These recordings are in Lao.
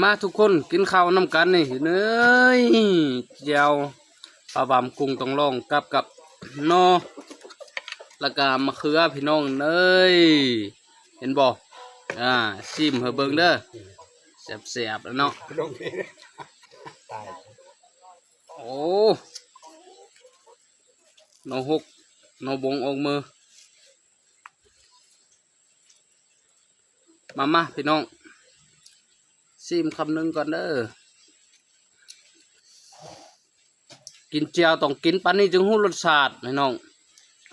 ມາທຸກຄົນກິນເຂົ້ານຳກັນນີ້ເອີຍ ແຈ່ວປາຫວ່ານ ກຸ້ງຕ້ອງລອງ ກັບກັບໜໍ່ ແລ້ວກະມະເຂືອພີ່ນ້ອງເອີຍ ເຫັນບໍ່? ອາ ຊີມໃຫ້ເບິ່ງເດີ ແຊບໆແລ້ວເນາະ. ໂອ້ ໜໍ່ຫົກ ໜໍ່ບົງອອກມື. ມາ ມາ ພີ່ນ້ອງ ຊີມຄຳໜຶ່ງກ່ອນເດີ. ກິນແຈ່ວຕ້ອງກິນປານນີ້ຈຶ່ງຮູ້ລົດຊາດ ພີ່ນ້ອງ.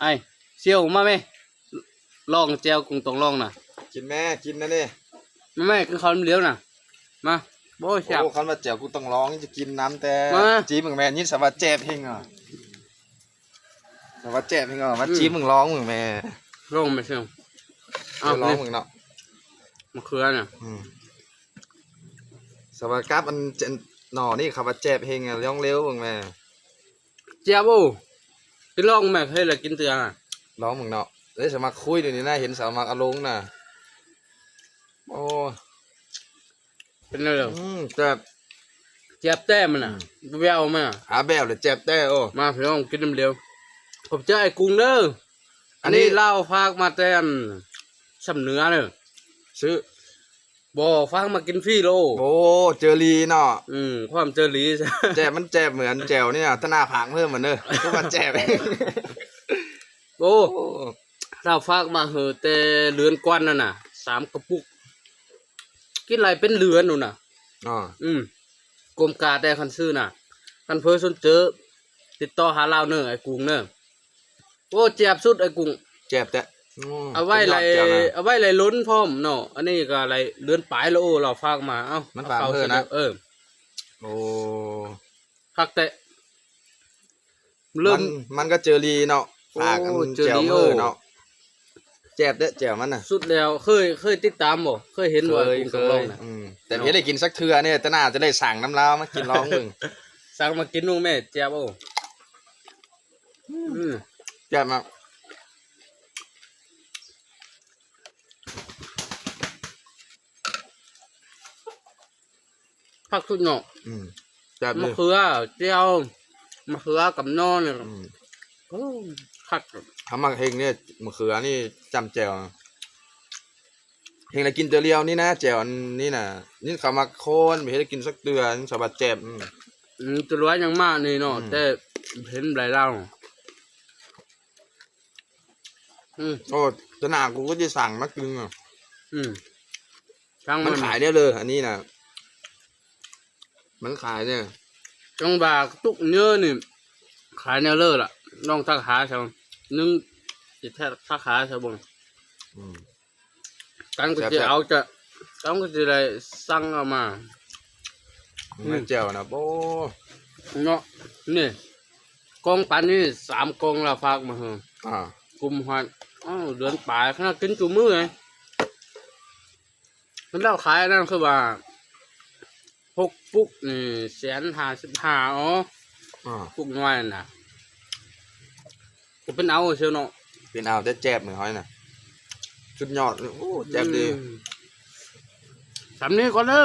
ອ້າຍສ່ຽວ ມາແມ້ ລອງແຈ່ວກຸ້ງຕ້ອງລອງນະ. ກິນແມ້ ກິນນະນີ້ ມາແມ້ ກິນເຂົ້ານຳຫຼຽວນະ ມາ. ໂອ້ຍ ແຊບ. ໂອ້ ຄັນວ່າແຈ່ວກຸ້ງຕ້ອງລອງ ຈະກິນນຳແຕ່ ມາ ຈີ້ເບິ່ງແມ່ ຍິນສາວ່າແຈບເຮງເນາະ. ແຕ່ວ່າແຈບເພິ່ນກໍມາ ອືມ ຈີ້ມຶງລອງເບິ່ງແມ່ ລອງໄປເຊີງ ເອົາ ລອງເບິ່ງເນາະ ມະເຂືອນະ ອືມ ສະວ່າກັບອັນ ໜໍ່ນີ້ເຂົາວ່າແຈບເຮງ ລອງເລວເບິ່ງແມ່ ແຈບ. ໂອ້ ໄປລອງແມ່ ເຄີຍລະກິນເທື່ອ ລອງເບິ່ງເນາະ. ເອີ ສະໝັກຄຸຍດຽວນີ້ນະ ເຫັນສາວໝັກເອົາລົງນະ ໂອ້ ເປັນແນວໃດ? ອືມ ແຊບ ແຈບແຕ້ມັນນະ ອືມ ແວວມັນນະ ຫາແບວແລ້ວແຈບແຕ້. ໂອ້ ມາພີ່ນ້ອງກິນນຳດຽວ ຂອບໃຈອ້າຍກຸ້ງເດີ ອັນນີ້ ອັນນີ້ລາວຝາກມາແຕ່ອັນ ຊຳເໜືອເດີ ຊື້ ບໍ່ ຝາກມາກິນຟຣີໂລ. ໂອ້ ເຈີລີເນາະ ອືມ ຄວາມເຈີລີ ແຈບ ມັນແຈບເໝືອນແຈ່ວນີ້ນະ ຕະໜ້າຝາກເພີ່ມມັນເດີ ຄືວ່າແຈບ ໂອ້ ໂອ້ ລາວຝາກມາໃຫ້ແຕ່ເດືອນກ່ອນນັ້ນນະ ສາມກະປຸກ ກິນຫຼາຍເປັນເດືອນໂນ້ນນະ. ອໍ ອືມ ກົມກາແຕ່ຄັນຊື້ນະ ຄັນເພີສົນເຈີ ຕິດຕໍ່ຫາລາວເນີ ອ້າຍກຸ້ງເນີ. ໂອ້ ແຈບສຸດ ອ້າຍກຸ້ງ ແຈບແທ້. ອືມ ເອົາໄວ້ໄຫຼ ເອົາໄວ້ໄຫຼລົ້ນພ້ອມເນາະ ອັນນີ້ກໍໄຫຼເດືອນປາຍແລ້ວ. ໂອ້ ລາວຝາກມາ ເອົ້າ ມັນຝາກເພິ່ນນະ ເອີ ໂອ້ ຄັກແທ້ ເລີ່ມ ມັນ ມັນກໍເຈີລີເນາະ ໂອ້ ຝາກອັນ ເຈີລີ ແຈ່ວເມີເນາະ ແຈບເດ້ ແຈ່ວມັນນະ ສຸດແລ້ວ. ເຄີຍ ເຄີຍຕິດຕາມບໍ່? ເຄີຍເຫັນບໍ່? ເຄີຍ ກຸ້ງຕ້ອງລອງນະ ອືມ ແຕ່ບໍ່ທັນໄດ້ກິນສັກເທື່ອນີ້ ຕະໜ້າຈະໄດ້ສັ່ງນຳລາວມາກິນລອງເບິ່ງ ສັ່ງມາກິນເບິ່ງແມ່ ແຈ່ບ. ໂອ້ ອືມ ແຈ່ບມາກ. ຄັກສຸດເນາະ ອືມ ແຊບເລີຍ ມະເຂືອ ແຈ່ວ ມະເຂືອກັບໜໍ່ນີ້ ອືມ ໂອ້ ຄັກ. ຖ້າມັກເຮັງນີ້ ມະເຂືອນີ້ຈ້ຳແຈ່ວ ເຮັງໄດ້ກິນເທື່ອດຽວນີ້ນະ ແຈ່ວອັນນີ້ນະ ນີ້ເຂົາມັກຄົນ ບໍ່ເຮັດໃຫ້ກິນສັກເທື່ອ ສາມາດແຈບ ອືມ ອືມ ຈະລວຍຍັງມານີ້ເນາະ ອືມ ແຕ່ເຫັນຫຼາຍລາວ ອືມ ໂອ້ ຕະໜ້າກູກໍຊິສັ່ງມາກິນ ອືມ ສັ່ງ ມັນຂາຍແນວເລີ ອັນນີ້ນະ ມັນຂາຍແນວ ຈັ່ງວ່າຕຸກເນີນີ້ ຂາຍແນວເລີລະ ລອງທັກຫາຊະ ໜຶ່ງ ຊິແທ້ທັກຫາຊະເບິ່ງ ອືມ ກັນກໍຊິເອົາຈະ ກັນກໍຊິໄດ້ສັ່ງເອົາມາ ອືມ ແຈ່ວນະ ໂອ້ ເນາະ ນີ້ ກ່ອງປານນີ້ ສາມກ່ອງລາວຝາກມາໃຫ້ ອ່າ ກຸ້ມຮອດ ອ້າວ ເດືອນປາຍ ຂະໜາດກິນຊຸມື້ເລີຍ ເພິ່ນລາວຂາຍອັນນັ້ນຄືວ່າ ຫົກປຸກນີ້ ແສນຫ້າສິບຫ້າ ອໍ ອ່າ ປຸກນ້ອຍນະ ກໍເປັນເອົາຊື່ເນາະ ເປັນເອົາ ແຕ່ແຈບມື້ເຮົານະ ສຸດຍອດ ໂອ້ ແຈບດີ ອືມ ສ່ຳນີ້ກ່ອນເດີ.